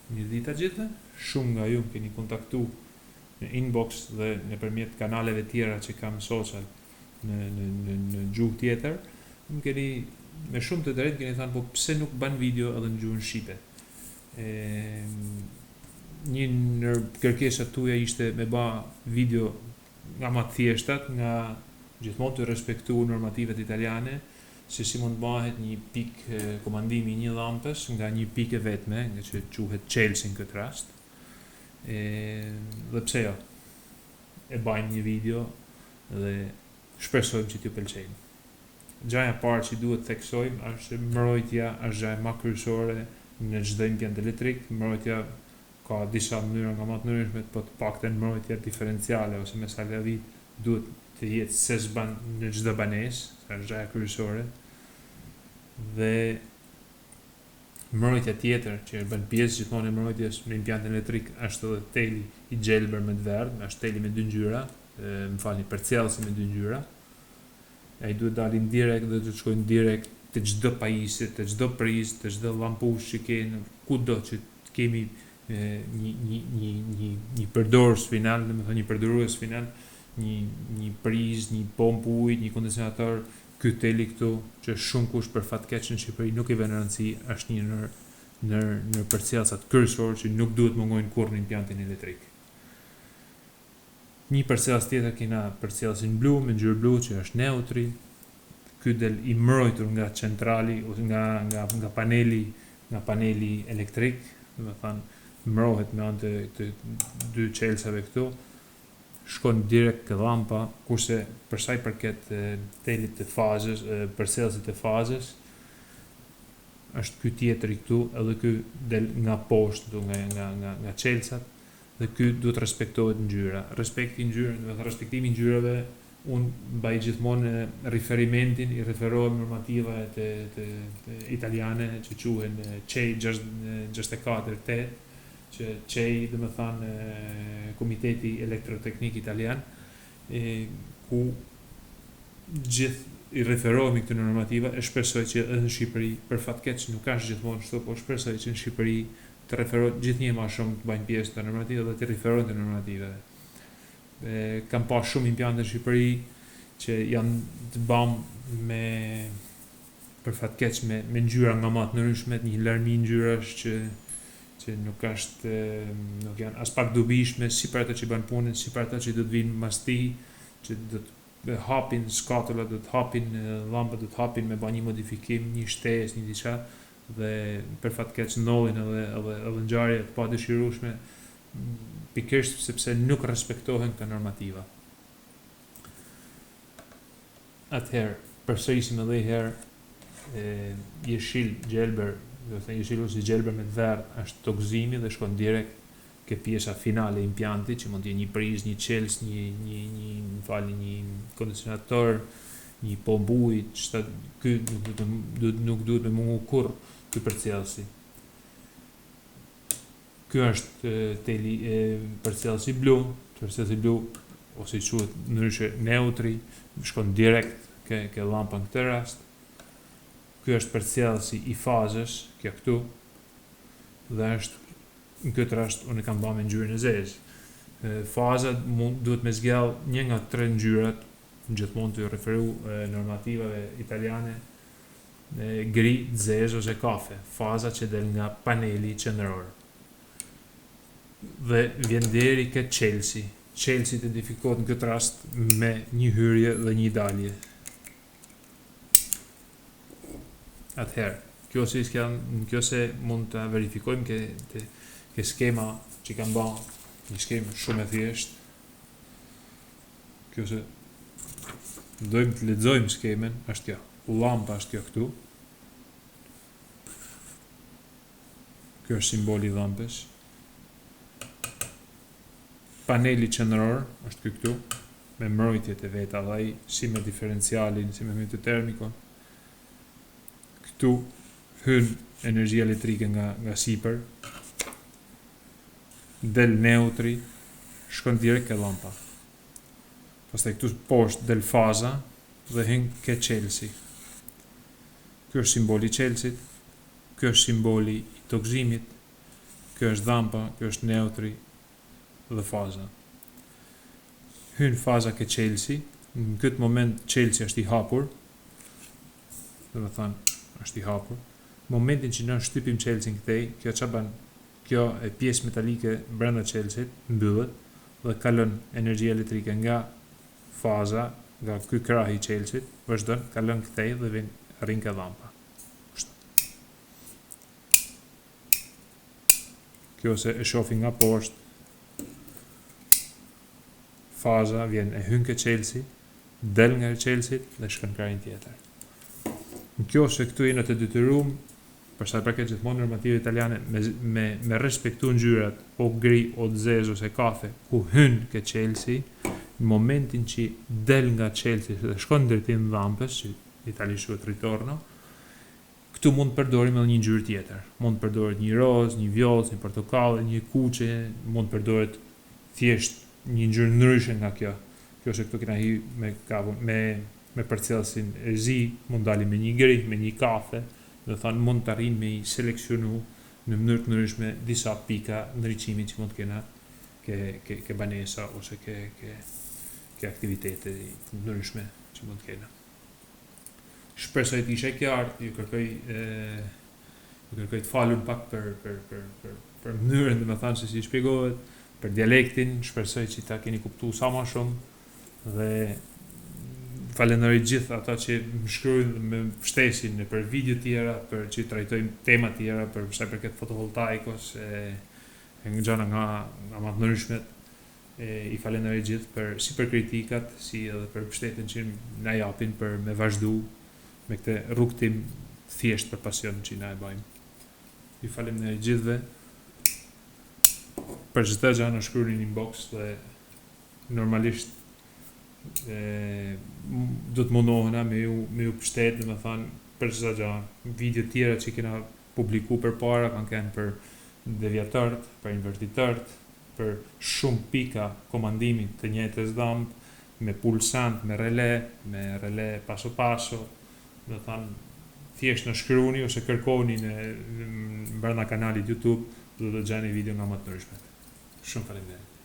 Mirëdita gjithëve, shumë nga ju më keni kontaktu në inbox dhe nëpërmjet kanaleve tjera që kam social në në në në gjuhë tjetër, më keni me shumë të drejtë keni thënë po pse nuk bën video edhe në gjuhën shqipe. E, një ndër kërkesat tuaja ishte me ba video nga ma të thjeshtat, nga gjithmonë të respektu normativet italiane, se si mund të bëhet një pikë komandimi i një llampës nga një pikë e vetme, nga që quhet çelësi në këtë rast. E, dhe pse jo? E bajmë një video dhe shpresojmë që t'ju pëlqejnë. Gjaja e parë që duhet të theksojmë është se mbrojtja është gjaja më kryesore në çdo impiant elektrik. Mbrojtja ka disa mënyra nga më të ndryshmet, po të paktën mbrojtja diferenciale ose me salvavit duhet të jetë se s'ban në çdo banesë, se është gjaja kryesore. Dhe mbrojtja tjetër që bën pjesë gjithmonë e mbrojtjes në impiantin elektrik është edhe teli i gjelbër me të verdhë, është teli me dy ngjyra, më falni, përcjellësi me dy ngjyra. Ai duhet dalin direkt dhe të shkojnë direkt te çdo pajisje, te çdo prizë, te çdo llampush që ke në kudo që të kemi një një një një një përdorës final, domethënë një përdorues final, një një prizë, një pompë ujit, një kondicionator, ky teli këtu që shumë kush për fat keq në Shqipëri nuk i vën rëndësi, është një ndër ndër ndër përcjellësat kryesor që nuk duhet mungojnë kurrë në impiantin elektrik. Një përcjellës tjetër kena përcjellësin blu me ngjyrë blu që është neutri. Ky del i mbrojtur nga centrali ose nga nga nga paneli nga paneli elektrik, domethënë mbrohet me anë të, të dy çelësave këtu, shkon direkt ke llampa, kurse për sa i përket telit të fazës, përcjellësit të fazës, është ky tjetri këtu, edhe ky del nga poshtë këtu nga nga nga nga çelësat dhe ky duhet respektohet ngjyra. Respekti i ngjyrës, do të thënë respektimi i ngjyrave, unë mbaj gjithmonë riferimentin, i referohem normativave të, të, të italiane që quhen CEI 64 8, që CEI, do të thënë Komiteti Elektroteknik Italian, e, ku gjithë i referohemi këtyre normativa, e shpresoj që edhe në Shqipëri, për fat keq nuk është gjithmonë kështu, po shpresoj që në Shqipëri të referohet gjithnjë më shumë të bëjnë pjesë të normativave dhe të referohen të normativave. E, kam pa shumë impiante në Shqipëri që janë të bam me për fat keq me, me ngjyra nga më të ndryshme, një larmi ngjyrash që që nuk është nuk janë as pak dobishme si për ata që bën punën, si për ata që do të vinë mas tij, që do të hapin skatullat, do të hapin llampat, do të hapin me ba një modifikim, një shtesë, një diçka dhe për fat keq ndodhin edhe edhe edhe ngjarje të padëshirueshme pikërisht sepse nuk respektohen këto normativa. Atëherë, përsërisim edhe një herë e, jeshil gjelbër, do të thënë jeshil ose gjelbër me të verdhë është tokëzimi dhe shkon direkt ke pjesa finale e impiantit, që mund të jetë një prizë, një çelës, një një një, më falni, një kondicionator, një pompë uji, çta ky nuk duhet të nuk duhet me mungu kurrë ky përcjellësi. Ky është teli e përcjellësi blu, përcjellësi blu ose i quhet ndryshe neutri, shkon direkt ke ke llampa në këtë rast. Ky është përcjellësi i fazës, kjo këtu, dhe është në këtë rast unë e kam ba me ngjyrën e zezë. Faza mund duhet me zgjell një nga tre ngjyrat, gjithmonë të referu normativave italiane, gri, zezë ose kafe, faza që del nga paneli qendror. Dhe vjen deri ke çelësi. Çelësi identifikohet në këtë rast me një hyrje dhe një dalje. Atëherë, kjo se kjo se mund ta verifikojmë ke te, ke skema që kam ba, një skemë shumë e thjeshtë. Kjo se dojmë të lexojmë skemën, është kjo. Lampa është kjo këtu. Kjo është simboli i llampës. Paneli qendror është ky këtu me mbrojtjet e veta dhe ai si me diferencialin, si me magnetotermikon. Këtu hyn energjia elektrike nga nga sipër. Del neutri, shkon direkt ke llampa. Pastaj këtu poshtë del faza dhe hyn ke çelësi. Ky është simboli i çelësit, ky është simboli i tokëzimit, Kjo është dhampa, kjo është neutri dhe faza. Hyn faza ke çelësi, në këtë moment çelësi është i hapur, do të thonë është i hapur. Momentin që ne shtypim çelësin këtej, kjo ç'a bën? Kjo e pjesë metalike brenda çelësit mbyllet dhe kalon energjia elektrike nga faza, nga ky krah i çelësit, vazhdon, kalon këtej dhe vjen arrin ke dhampa. Kështu. Kjo se e shohim nga poshtë, faza vjen e hyn ke çelësi, del nga çelësit dhe shkon krahin tjetër. Në kjo se këtu jena të detyruar, për sa i përket gjithmonë normative italiane, me, me, me respektu ngjyrat, o gri, o të zezë ose kafe, ku hyn ke çelësi, në momentin që del nga çelësi dhe shkon në drejtim dhampës, që italisht quhet ritorno, këtu mund të përdorim edhe një ngjyrë tjetër. Mund të përdoret një rozë, një vjollcë, një portokall, një kuqe, mund të përdoret thjesht një ngjyrë ndryshe nga kjo. Kjo se këtu kena hy me kabun, me me përcjellësin e zi, mund dalim me një gri, me një kafe, do të thonë mund të arrijmë me i seleksionu në mënyrë të ndryshme disa pika ndriçimi që mund të kena ke ke ke banesa ose ke ke ke aktivitete të ndryshme që mund të kena. Shpresoj të isha i qartë, ju kërkoj e, ju kërkoj të falun pak për për për për për mënyrën, do të thënë se si shpjegohet, për dialektin, shpresoj që ta keni kuptuar sa më shumë dhe falenderoj gjithë ata që më shkruajnë dhe më mbështesin në për video tjera, për që trajtojmë tema tjera, për sa i përket fotovoltaikos e, e nga gjëra nga nga më të ndryshmet. E, i falenderoj gjithë për si për kritikat, si edhe për mbështetjen që na japin për me vazhdu me këtë rrugëtim thjesht për pasion që na e bëjmë. Ju falenderoj gjithëve. Për çdo gjë na shkruani në inbox dhe normalisht e, do të mundohena me ju me ju pështet, do të thënë për çdo gjë. Video tjera që kena publiku përpara kanë qenë për deviatorët, për invertitorët, për shumë pika komandimi të njëjtës dhamp, me pulsant, me rele, me rele paso paso, do të thënë thjesht në shkruani ose kërkoni në, në brenda kanalit YouTube do të gjeni video nga më të ndryshmet. Shumë faleminderit.